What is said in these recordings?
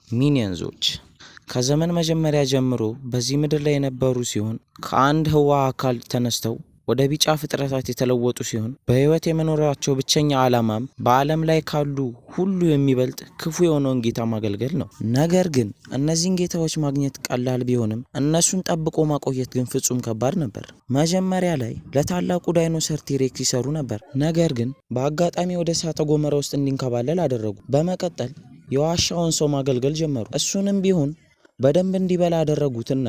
ሚኒየንዞች ከዘመን መጀመሪያ ጀምሮ በዚህ ምድር ላይ የነበሩ ሲሆን፣ ከአንድ ህዋ አካል ተነስተው ወደ ቢጫ ፍጥረታት የተለወጡ ሲሆን፣ በህይወት የመኖራቸው ብቸኛ ዓላማም በዓለም ላይ ካሉ ሁሉ የሚበልጥ ክፉ የሆነውን ጌታ ማገልገል ነው። ነገር ግን እነዚህን ጌታዎች ማግኘት ቀላል ቢሆንም እነሱን ጠብቆ ማቆየት ግን ፍጹም ከባድ ነበር። መጀመሪያ ላይ ለታላቁ ዳይኖሰር ቲሬክስ ይሰሩ ነበር። ነገር ግን በአጋጣሚ ወደ እሳተ ገሞራ ውስጥ እንዲንከባለል አደረጉ። በመቀጠል የዋሻውን ሰው ማገልገል ጀመሩ። እሱንም ቢሆን በደንብ እንዲበላ አደረጉትና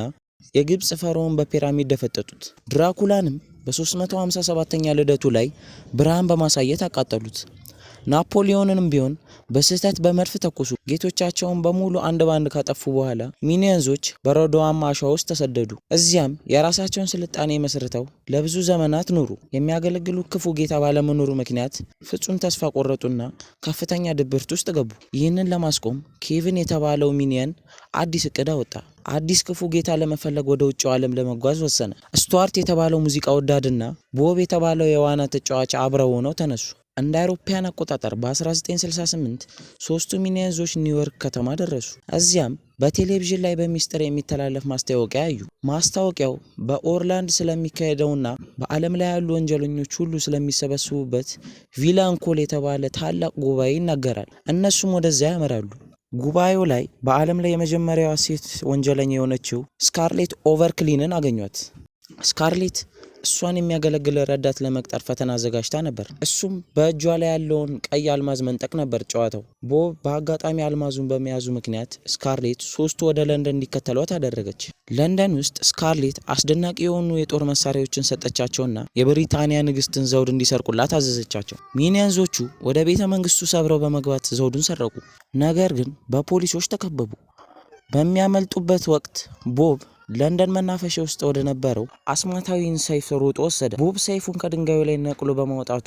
የግብፅ ፈርዖን በፒራሚድ ደፈጠጡት። ድራኩላንም በ357ኛ ልደቱ ላይ ብርሃን በማሳየት አቃጠሉት። ናፖሊዮንንም ቢሆን በስህተት በመድፍ ተኮሱ። ጌቶቻቸውን በሙሉ አንድ ባንድ ካጠፉ በኋላ ሚኒየንዞች በረዶዋማ አሸዋ ውስጥ ተሰደዱ። እዚያም የራሳቸውን ስልጣኔ መስርተው ለብዙ ዘመናት ኖሩ። የሚያገለግሉ ክፉ ጌታ ባለመኖሩ ምክንያት ፍጹም ተስፋ ቆረጡና ከፍተኛ ድብርት ውስጥ ገቡ። ይህንን ለማስቆም ኬቪን የተባለው ሚኒየን አዲስ እቅድ አወጣ። አዲስ ክፉ ጌታ ለመፈለግ ወደ ውጭው ዓለም ለመጓዝ ወሰነ። ስቱዋርት የተባለው ሙዚቃ ወዳድና ቦብ የተባለው የዋና ተጫዋች አብረው ሆነው ተነሱ። እንደ አውሮፓውያን አቆጣጠር በ1968 ሶስቱ ሚኒየንዞች ኒውዮርክ ከተማ ደረሱ። እዚያም በቴሌቪዥን ላይ በሚስጥር የሚተላለፍ ማስታወቂያ አዩ። ማስታወቂያው በኦርላንዶ ስለሚካሄደውና በዓለም ላይ ያሉ ወንጀለኞች ሁሉ ስለሚሰበሰቡበት Villain Call የተባለ ታላቅ ጉባኤ ይናገራል። እነሱም ወደዚያ ያመራሉ። ጉባኤው ላይ በዓለም ላይ የመጀመሪያዋ ሴት ወንጀለኛ የሆነችው ስካርሌት ኦቨርክሊንን አገኟት። ስካርሌት እሷን የሚያገለግል ረዳት ለመቅጠር ፈተና አዘጋጅታ ነበር። እሱም በእጇ ላይ ያለውን ቀይ አልማዝ መንጠቅ ነበር ጨዋታው። ቦብ በአጋጣሚ አልማዙን በመያዙ ምክንያት ስካርሌት ሶስቱ ወደ ለንደን እንዲከተሏት አደረገች። ለንደን ውስጥ ስካርሌት አስደናቂ የሆኑ የጦር መሳሪያዎችን ሰጠቻቸውና የብሪታንያ ንግስትን ዘውድ እንዲሰርቁላት አዘዘቻቸው። ሚኒየንዞቹ ወደ ቤተ መንግስቱ ሰብረው በመግባት ዘውዱን ሰረቁ። ነገር ግን በፖሊሶች ተከበቡ። በሚያመልጡበት ወቅት ቦብ ለንደን መናፈሻ ውስጥ ወደ ነበረው አስማታዊን ሰይፍ ሮጦ ወሰደ። ቦብ ሰይፉን ከድንጋዩ ላይ ነቅሎ በማውጣቱ